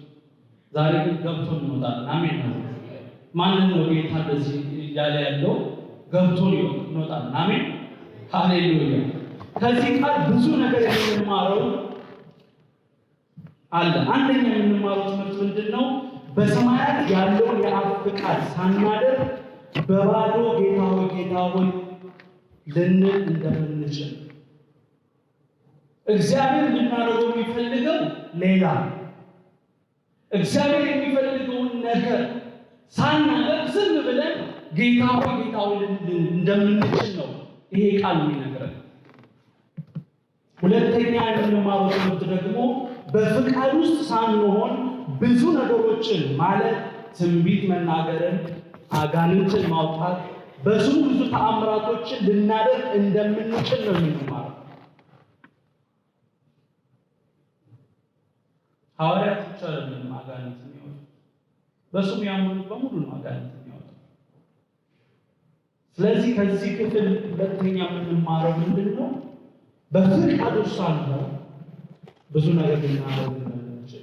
ዛሬ ግን ገብቶን እንወጣለን። አሜን ነው። ማንን ነው ጌታ እንደዚህ እያለ ያለው? ገብቶን እንወጣለን። አሜን ሃሌሉያ። ከዚህ ቃል ብዙ ነገር የምንማረው አለ። አንደኛ የምንማረው ትምህርት ምንድን ነው? በሰማያት ያለውን የአብ ፍቃድ ሳናደርግ በባዶ "ጌታ ሆይ፣ ጌታ ሆይ" ልንል እንደምንችል። እግዚአብሔር እንድናደርገው የሚፈልገው ሌላ፣ እግዚአብሔር የሚፈልገውን ነገር ሳናደርግ ዝም ብለን "ጌታ ሆይ፣ ጌታ ሆይ" ልንል እንደምንችል ነው ይሄ ቃል የሚነግረን። ሁለተኛ የምንማረው ትምህርት ደግሞ በፍቃድ ውስጥ ሳንሆን ብዙ ነገሮችን ማለት ትንቢት መናገርን፣ አጋንንትን ማውጣት፣ በስሙ ብዙ ተአምራቶችን ልናደርግ እንደምንችል ነው የምንማረው። ሐዋርያት ብቻ አይደለም አጋንንት የሚያወጡት፣ በስሙ ያመኑት በሙሉ ነው አጋንንት የሚያወጡት። ስለዚህ ከዚህ ክፍል ሁለተኛ የምንማረው ምንድን ነው? በፍቃዱ ሳንሆን ብዙ ነገር ልናደርግ እንደምንችል።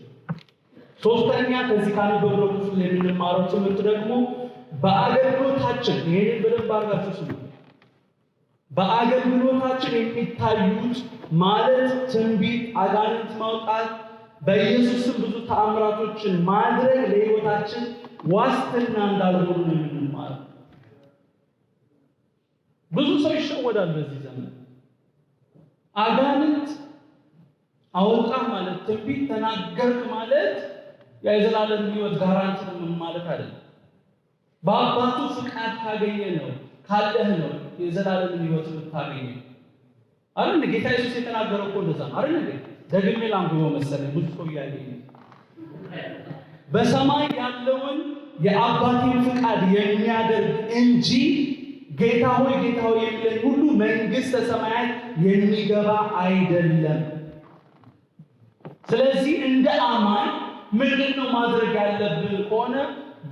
ሶስተኛ ከዚህ ካነበብነው ክፍል የምንማረው ትምህርት ደግሞ በአገልግሎታችን፣ ይሄንን በደንብ አድርጋችሁ ስሙ። በአገልግሎታችን የሚታዩት ማለት ትንቢት፣ አጋንንት ማውጣት፣ በኢየሱስ ስም ብዙ ተአምራቶችን ማድረግ ለሕይወታችን ዋስትና እንዳልሆኑ ነው የምንማረው። ብዙ ሰው ይሸወዳል በዚህ ዘመን። አጋንንት አወጣ ማለት፣ ትንቢት ተናገርክ ማለት የዘላለም ሕይወት guarantee ነው ማለት አይደለም። በአባቱ ፍቃድ ካገኘ ነው፣ ካለህ ነው የዘላለም ሕይወት የምታገኘው። አይደል? ጌታ ኢየሱስ የተናገረው እኮ እንደዛ ነው። አይደል? ደግሜ ላንብበው መሰለኝ፣ ብዙ ሰው እያየኝ። በሰማይ ያለውን የአባቴን ፍቃድ የሚያደርግ እንጂ "ጌታ ሆይ፣ ጌታ ሆይ" የሚለኝ ሁሉ መንግሥተ ሰማያት የሚገባ አይደለም። ስለዚህ እንደ አማኝ ምንድን ነው ማድረግ ያለብን ከሆነ፣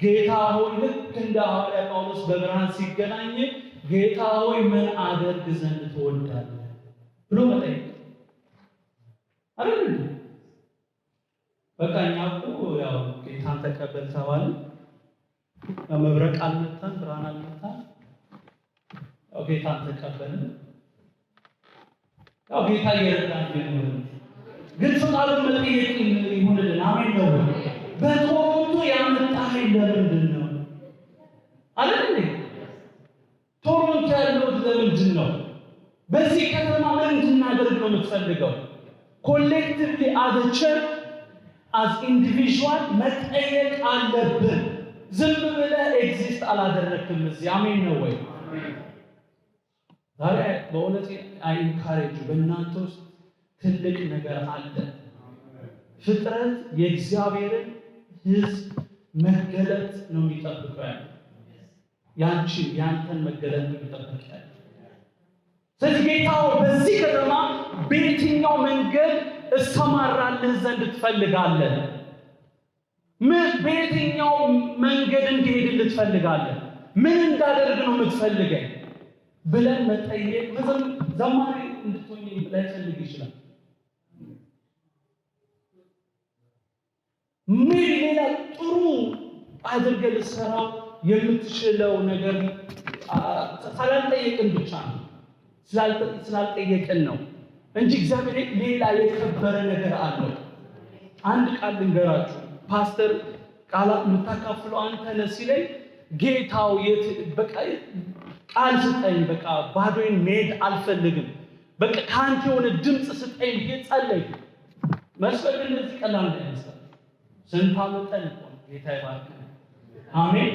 ጌታ ሆይ፣ ልክ እንደ ሐዋርያ ጳውሎስ በብርሃን ሲገናኝ "ጌታ ሆይ፣ ምን አደርግ ዘንድ ትወዳለህ?" ብሎ መጠየቅ አይደል? በቃ እኛ እኮ ያው ጌታን ተቀበል ተባልን፣ መብረቅ አልመታን፣ ብርሃን አልመታን፣ ያው ጌታን ተቀበልን። ያው ጌታ እየረዳን ጀምርን። ግን ፍቃዱን መጠየቅ ይሁንልን። አሜን ነው። በቶሮንቶ ያመጣኸኝ ለምንድን ነው? አይደል እንዴ? ቶሮንቶ ያለሁት ለምንድን ነው? በዚህ ከተማ ምን እንድናደርግ ነው የምትፈልገው? Collectively as a church, as individual መጠየቅ አለብን። ዝም ብለህ exist አላደረግክም እዚህ። አሜን ነው ወይ? ዛሬ በእውነት I encourage፣ በእናንተ ውስጥ ትልቅ ነገር አለ። ፍጥረት የእግዚአብሔርን ሕዝብ መገለጥ ነው የሚጠብቀው ያለ፣ ያንቺ ያንተን መገለጥ ነው የሚጠብቀው ያለ። ስለዚህ ጌታ ሆይ፣ በዚህ ከተማ በየትኛው መንገድ እሰማራልህ ዘንድ ትፈልጋለህ? ምን በየትኛው መንገድ እንዲሄድልህ ትፈልጋለህ? ምን እንዳደርግ ነው የምትፈልገኝ ብለን መጠየቅ። ዘማሪ እንድትሆኝ ላይፈልግ ይችላል። ምን ሌላ ጥሩ አድርገህ ልትሰራው የምትችለው ነገር ስላልጠየቅን ብቻ ነው፣ ስላልጠየቅን ነው እንጂ እግዚአብሔር ሌላ የከበረ ነገር አለው። አንድ ቃል ልንገራችሁ። ፓስተር ቃላት የምታካፍለው አንተ ነህ ሲለኝ ጌታው በቃ ቃል ስጠኝ፣ በቃ ባዶዬን መሄድ አልፈልግም፣ በቃ ከአንተ የሆነ ድምፅ ስጠኝ ብዬ ጸለይኩ። መስበክ እንደዚህ ቀላል እንዳይመስላችሁ። ስንት አመጠን እኮ ነው። ጌታ ይባርክ። አሜን።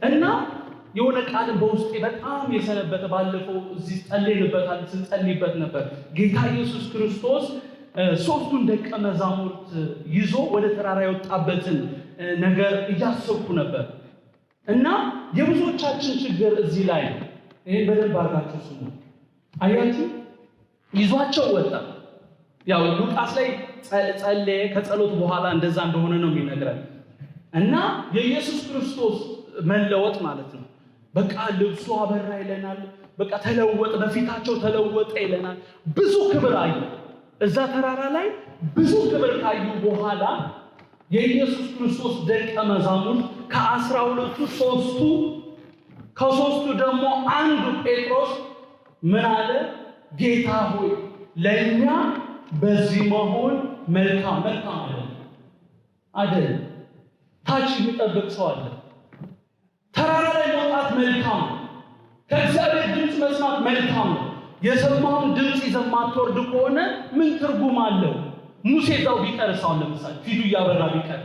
እና የሆነ ቃልን በውስጤ በጣም የሰነበተ፣ ባለፈው እዚህ ጸልይበታል፣ ስንጸልይበት ነበር። ጌታ ኢየሱስ ክርስቶስ ሶስቱን ደቀ መዛሙርት ይዞ ወደ ተራራ የወጣበትን ነገር እያሰብኩ ነበር። እና የብዙዎቻችን ችግር እዚህ ላይ ነው። ይህን በደንብ አድርጋችሁ ስሙ። አያችሁ፣ ይዟቸው ወጣ። ያው ሉቃስ ላይ ጸለየ። ከጸሎት በኋላ እንደዛ እንደሆነ ነው የሚነግረን። እና የኢየሱስ ክርስቶስ መለወጥ ማለት ነው። በቃ ልብሱ አበራ ይለናል። በቃ ተለወጠ፣ በፊታቸው ተለወጠ ይለናል። ብዙ ክብር አዩ። እዛ ተራራ ላይ ብዙ ክብር ካዩ በኋላ የኢየሱስ ክርስቶስ ደቀ መዛሙርት ከ12ቱ ሶስቱ፣ ከሶስቱ ደግሞ አንዱ ጴጥሮስ ምን አለ? "ጌታ ሆይ፣ ለእኛ በዚህ መሆን መልካም መልካም አይደለም አይደል? ታች የሚጠብቅ ሰው አለ። ተራራ ላይ መውጣት መልካም ነው። ከእግዚአብሔር ድምፅ መስማት መልካም ነው። የሰማውን ድምፅ ይዘህ ማትወርድ ከሆነ ምን ትርጉም አለው? ሙሴ እዛው ቢቀር፣ ሰውን ለምሳሌ ፊቱ እያበራ ቢቀር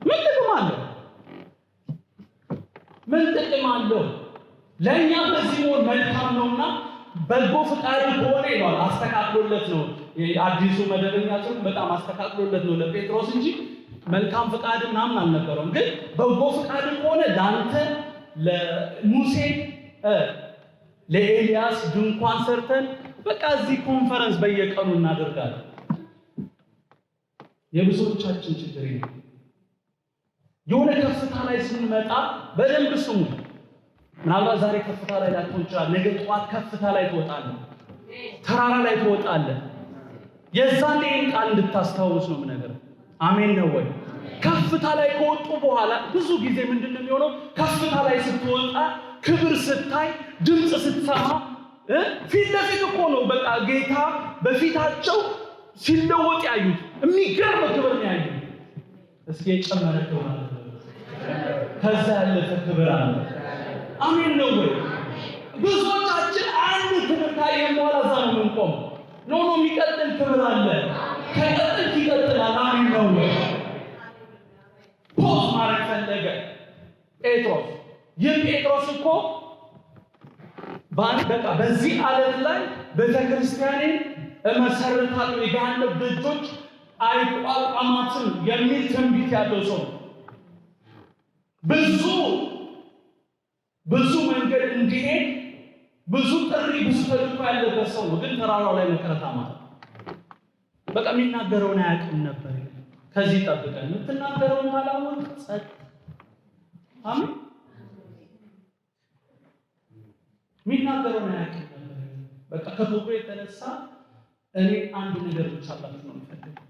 ምን ጥቅም አለው? ምን ጥቅም አለው? ለእኛ በዚህ መሆን መልካም ነውና በጎ ፍቃድ ከሆነ ይለዋል። አስተካክሎለት ነው፣ አዲሱ መደበኛ ትርጉም በጣም አስተካክሎለት ነው ለጴጥሮስ እንጂ መልካም ፍቃድ ምናምን አልነበረውም። ግን በጎ ፍቃድ ከሆነ ለአንተ፣ ለሙሴ፣ ለኤልያስ ድንኳን ሰርተን በቃ እዚህ ኮንፈረንስ በየቀኑ እናደርጋለን። የብዙዎቻችን ችግር ነው። የሆነ ከፍታ ላይ ስንመጣ በደንብ ስሙ። ምናልባት ዛሬ ከፍታ ላይ ላትሆን ይችላል። ነገ ጠዋት ከፍታ ላይ ትወጣለህ፣ ተራራ ላይ ትወጣለህ። የዛን ይህን ቃል እንድታስታውስ ነው የምነግርህ። አሜን ነው ወይ? ከፍታ ላይ ከወጡ በኋላ ብዙ ጊዜ ምንድን ነው የሚሆነው? ከፍታ ላይ ስትወጣ፣ ክብር ስታይ፣ ድምፅ ስትሰማ፣ ፊት ለፊት እኮ ነው በቃ ጌታ በፊታቸው ሲለወጥ ያዩት፣ የሚገርም ክብር ነው ያዩት። እስኪ የጨመረ ክብር አለ፣ ከዛ ያለፈ ክብር አለ። አሜን ነው ወይ? ብዙዎቻችን አንድ ክብር ካየን በኋላ እዛ ነው የምንቆመው። No, no፣ የሚቀጥል ክብር አለ። ከቀጥል ይቀጥላል። አሜን ነው ወይ? Pause ማድረግ ፈለገ ጴጥሮስ። ይህ ጴጥሮስ እኮ በቃ በዚህ ዓለት ላይ ቤተክርስቲያኔን እመሰርታለሁ፣ የገሃነም ደጆች አይቋቋማትም የሚል ትንቢት ያለው ሰው፣ ብዙ ብዙ መንገድ እንዲሄድ ብዙ ጥሪ፣ ብዙ ተልእኮ ያለበት ሰው ነው። ግን ተራራው ላይ መቅረት አማረው። በቃ የሚናገረውን አያውቅም ነበር። ከዚህ ጠብቀን፣ የምትናገረውን ካላወቅ ጸጥ። አሜን። የሚናገረውን አያውቅም ነበር። በቃ ከክብሩ የተነሳ እኔ አንድ ነገር ብቻ ላችሁ ነው የምፈልገው።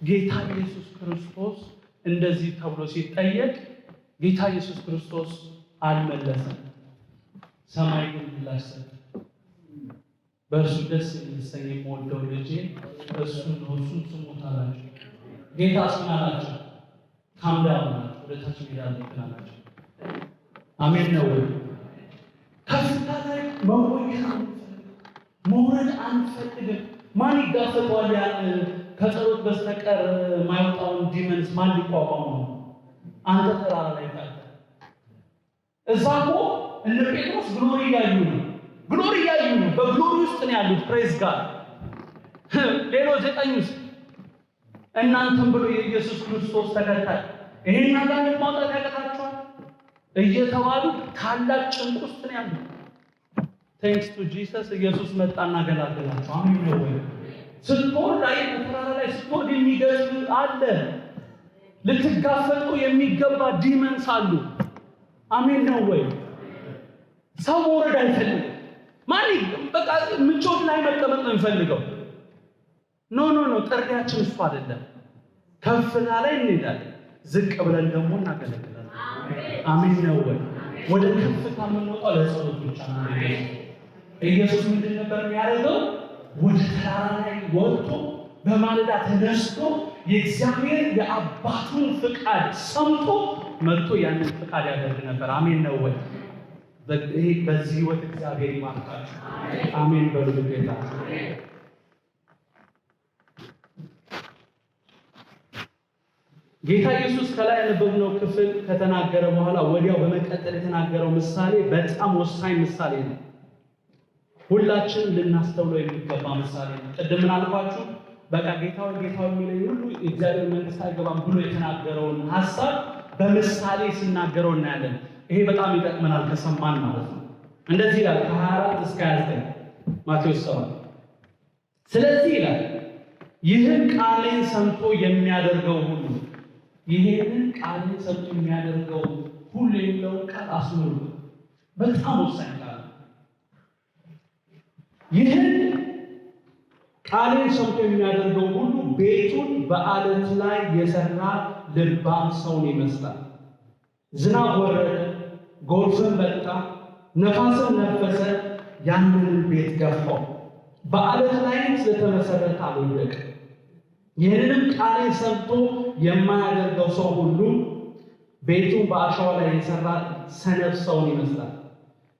ጌታ ኢየሱስ ክርስቶስ እንደዚህ ተብሎ ሲጠየቅ ጌታ ኢየሱስ ክርስቶስ አልመለሰም። ሰማይ ግን ምላሽ ሰጠ። በእርሱ ደስ የሚሰኝ የምወደው ልጄ እሱ ነው፣ እሱን ስሙት አላቸው። ጌታ ምን አላቸው? Calm down አላቸው። ወደ ታች መሄድ አለብን አላቸው። አሜን ነው ወይ? ከፍታ ላይ መቆየት አንፈልግም፣ መውረድ አንፈልግም። ማን ይጋፈጠዋል? ያን ከጸሎት በስተቀር ማይወጣውን demons ማን ሊቋቋመው ነው? አንተ ተራራ ላይ ታለ እዛ እኮ እነ ጴጥሮስ glory እያዩ ነው። Glory እያዩ ነው። በ glory ውስጥ ነው ያሉት። Praise God። ሌሎች ዘጠኝ ውስጥ እናንተም ብሎ የኢየሱስ ክርስቶስ ተከታይ ይሄን አጋንንት ማውጣት ያቅታችኋል እየተባሉ ታላቅ ጭንቅ ውስጥ ነው ያሉት። Thanks to Jesus፣ ኢየሱስ መጣና ገላገላቸው። አሜን ነው ወይ? ስትወርድ፣ አይ በተራራ ላይ ስትወርድ የሚገጥም አለ። ልትጋፈጡ የሚገባ demons አሉ። አሜን ነው ወይ? ሰው መውረድ አይፈልግም። ማን በቃ ምቾት ላይ መቀመጥ ነው የሚፈልገው። No, no, no፣ ጥሪያችን እሱ አይደለም። ከፍታ ላይ እንሄዳለን፣ ዝቅ ብለን ደግሞ እናገለግላለን። አሜን ነው ወይ? ወደ ከፍታ የምንወጣው ለጸሎት ብቻ ነው። ኢየሱስ ምንድን ነበር የሚያደርገው? ወደ ተራራ ላይ ወጥቶ በማለዳ ተነስቶ የእግዚአብሔር የአባቱን ፍቃድ ሰምቶ መጥቶ ያንን ፍቃድ ያደርግ ነበር። አሜን ነው ወይ? ይሄ በዚህ ህይወት እግዚአብሔር ይባርካችሁ። አሜን በሉ ጌታ። ጌታ ኢየሱስ ከላይ ያነበብነው ክፍል ከተናገረ በኋላ ወዲያው በመቀጠል የተናገረው ምሳሌ በጣም ወሳኝ ምሳሌ ነው። ሁላችንም ልናስተውለው የሚገባ ምሳሌ ነው። ቅድም ምን አልኳችሁ? በቃ ጌታ ሆይ፣ ጌታ ሆይ የሚለኝ ሁሉ የእግዚአብሔር መንግስት አይገባም ብሎ የተናገረውን ሀሳብ በምሳሌ ሲናገረው እናያለን። ይሄ በጣም ይጠቅመናል ከሰማን ማለት ነው። እንደዚህ ይላል ከ24 እስከ 29 ማቴዎስ 7። ስለዚህ ይላል፣ ይህን ቃሌን ሰምቶ የሚያደርገው ሁሉ፣ ይህንን ቃሌን ሰምቶ የሚያደርገው ሁሉ የሚለውን ቃል አስምሩ። በጣም ወሳኝ ቃል ነው። ይህን ቃሌን ሰምቶ የሚያደርገው ሁሉ ቤቱን በአለት ላይ የሰራ ልባም ሰውን ይመስላል። ዝናብ ወረደ፣ ጎርፍም መጣ፣ ነፋስም ነፈሰ፣ ያንንም ቤት ገፋው። በአለት ላይ ስለተመሰረተ አልወደቀም። ይህንንም ቃሌን ሰምቶ የማያደርገው ሰው ሁሉ ቤቱን በአሸዋ ላይ የሰራ ሰነፍ ሰውን ይመስላል።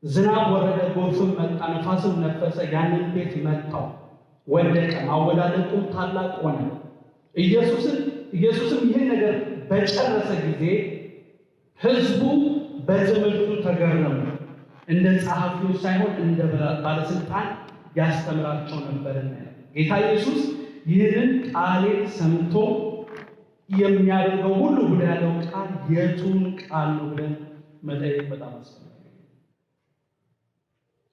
ዝናብ ወረደ፣ ጎርፍም መጣ፣ ነፋስም ነፈሰ፣ ያንን ቤት መታው፣ ወደቀ፣ አወዳደቁም ታላቅ ሆነ። ኢየሱስም ይህን ነገር በጨረሰ ጊዜ ሕዝቡ በትምህርቱ ተገረሙ። እንደ ጸሐፊዎች ሳይሆን እንደ ባለስልጣን ያስተምራቸው ነበርና። ጌታ ኢየሱስ ይህንን ቃሌን ሰምቶ የሚያደርገው ሁሉ ብሎ ያለው ቃል የቱን ቃል ነው ብለን መጠየቅ በጣም አስፈላጊ።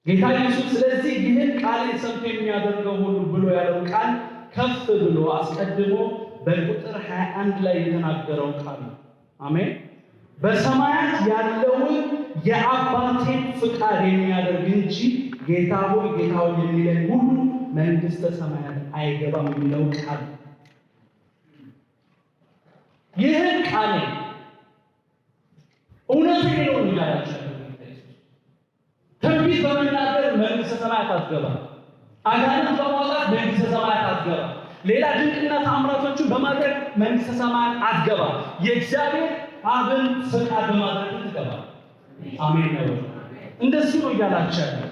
ጌታ ኢየሱስ ስለዚህ ይህን ቃሌን ሰምቶ የሚያደርገው ሁሉ ብሎ ያለው ቃል ከፍ ብሎ አስቀድሞ በቁጥር 21 ላይ የተናገረው ቃል ነው። አሜን። በሰማያት ያለውን የአባቴን ፍቃድ የሚያደርግ እንጂ ጌታ ሆይ ጌታ ሆይ የሚለኝ ሁሉ መንግሥተ ሰማያት አይገባም የሚለው ቃል። ይህን ቃል እውነቱ ነው እያላችሁ ትንቢት በመናገር መንግሥተ ሰማያት አትገባ፣ አጋንንት በማውጣት መንግሥተ ሰማያት አትገባ፣ ሌላ ድንቅና ተአምራቶችን በማድረግ መንግሥተ ሰማያት አትገባ። የእግዚአብሔር አብን ፍቃድ በማድረግ ትገባ። አሜን ነው። እንደሱ ነው እያላችሁ ያለው።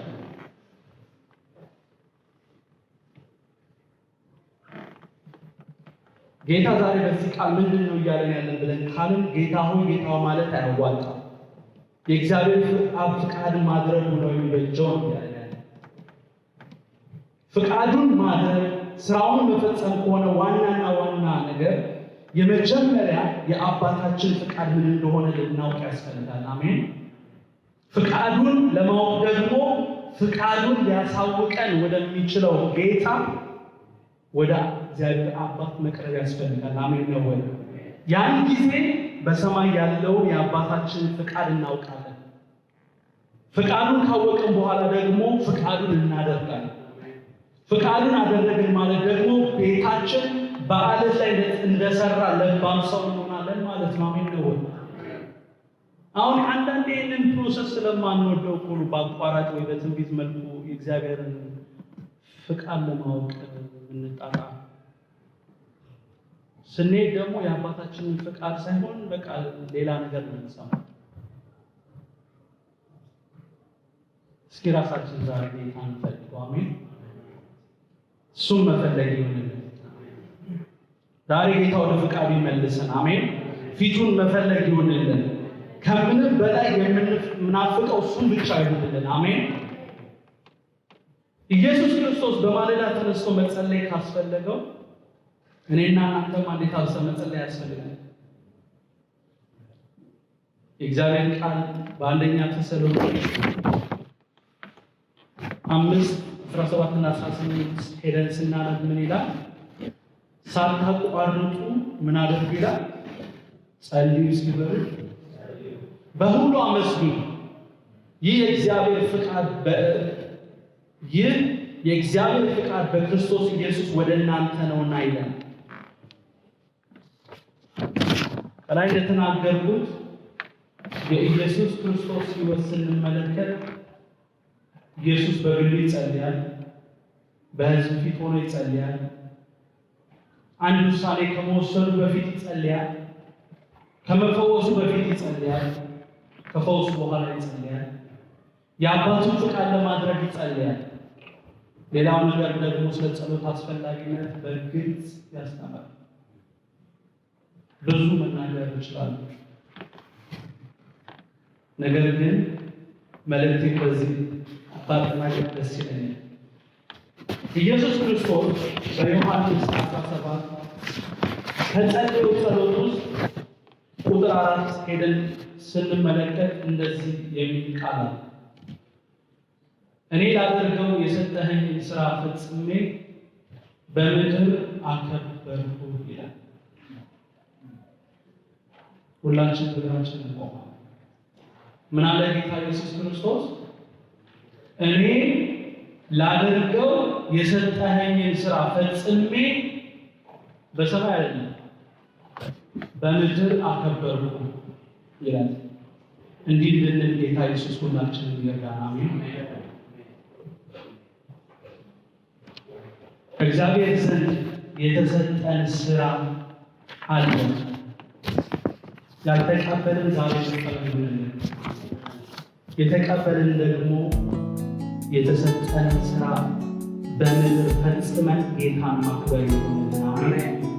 ጌታ ዛሬ በዚህ ቃል ምንድን ነው እያለን ያለን ብለን ካልን ጌታ ሆይ ጌታ ማለት አያዋጣም። የእግዚአብሔር አብ ፍቃድ ማድረጉ ነው የሚበጀው ነው እያለን ያለን። ፍቃዱን ማድረግ ስራውን መፈጸም ከሆነ ዋናና ዋና ነገር የመጀመሪያ የአባታችን ፍቃድ ምን እንደሆነ ልናውቅ ያስፈልጋል። አሜን። ፍቃዱን ለማወቅ ደግሞ ፍቃዱን ሊያሳውቀን ወደሚችለው ጌታ ወደ እግዚአብሔር አባት መቅረብ ያስፈልጋል። አሜን ነው ወይ? ያን ጊዜ በሰማይ ያለውን የአባታችንን ፍቃድ እናውቃለን። ፍቃዱን ካወቅን በኋላ ደግሞ ፍቃዱን እናደርጋለን። ፍቃዱን አደረግን ማለት ደግሞ ቤታችን በዓለት ላይ እንደሰራ ለባም ሰው እንሆናለን ማለት ነው። አሜን ነው ወይ? አሁን አንዳንዴ ይህንን process ስለማንወደው እኮ ነው በአቋራጭ ወይ በትንቢት መልኩ የእግዚአብሔርን ፍቃድ ለማወቅ እንጣጣ ስንሄድ ደግሞ የአባታችንን ፍቃድ ሳይሆን በቃ ሌላ ነገር ነው የምንሰማው። እስኪ ራሳችን ዛሬ ጌታን እንፈልገው። አሜን። እሱም መፈለግ ይሁንልን። ዛሬ ጌታ ወደ ፍቃዱ ይመልሰን። አሜን። ፊቱን መፈለግ ይሁንልን። ከምንም በላይ የምናፍቀው እሱን ብቻ ይሁንልን። አሜን። ኢየሱስ ክርስቶስ በማለዳ ተነስቶ መጸለይ ካስፈለገው እኔና እናንተም እንዴት አብዝተን መጸለይ ያስፈልጋል። የእግዚአብሔር ቃል በአንደኛ ተሰሎንቄ 5:17 እና 18 ሄደን ስናነብ ምን ይላል? ሳታቋርጡ ምን አድርጉ ይላል? ጸልዩ ሲበሉ በሁሉ አመስግኑ፣ ይህ የእግዚአብሔር ፍቃድ በክርስቶስ ኢየሱስ ወደ እናንተ ነውና ይላል። ከላይ እንደተናገርኩት የኢየሱስ ክርስቶስ ሕይወት ስንመለከት ኢየሱስ በግሉ ይጸልያል፣ በሕዝብ ፊት ሆኖ ይጸልያል። አንድ ውሳኔ ከመወሰኑ በፊት ይጸልያል፣ ከመፈወሱ በፊት ይጸልያል፣ ከፈውሱ በኋላ ይጸልያል። የአባቱን ፍቃድ ለማድረግ ይጸልያል። ሌላው ነገር ደግሞ ስለ ጸሎት አስፈላጊነት በግልጽ ያስተምራል። ብዙ መናገር እችላለሁ፣ ነገር ግን መልእክቴ በዚህ ባጠናቀቅ ደስ ይለኛል። ኢየሱስ ክርስቶስ በዮሐንስ 17 ከጸለየው ጸሎት ውስጥ ቁጥር 4 ሄደን ስንመለከት እንደዚህ የሚል ቃል አለ። እኔ ላደርገው የሰጠኸኝን ሥራ ፈጽሜ በምድር አከበርኩህ ይላል። ሁላችን በእግራችን እንቆማለን። ምን አለ ጌታ ኢየሱስ ክርስቶስ? እኔ ላደርገው የሰጠኸኝን ሥራ ፈጽሜ በሰማይ አይደለም በምድር አከበርኩህ ይላል። እንዲህ እንድንል ጌታ ኢየሱስ ሁላችንን ይርዳን። አሜን። ከእግዚአብሔር ዘንድ የተሰጠን ስራ አለ። ያልተቀበልን ዛሬ መቀበል ይሁንልን። የተቀበልን ደግሞ የተሰጠን ስራ በምድር ፈጽመን ጌታን ማክበር ይሁንልን። አሜን።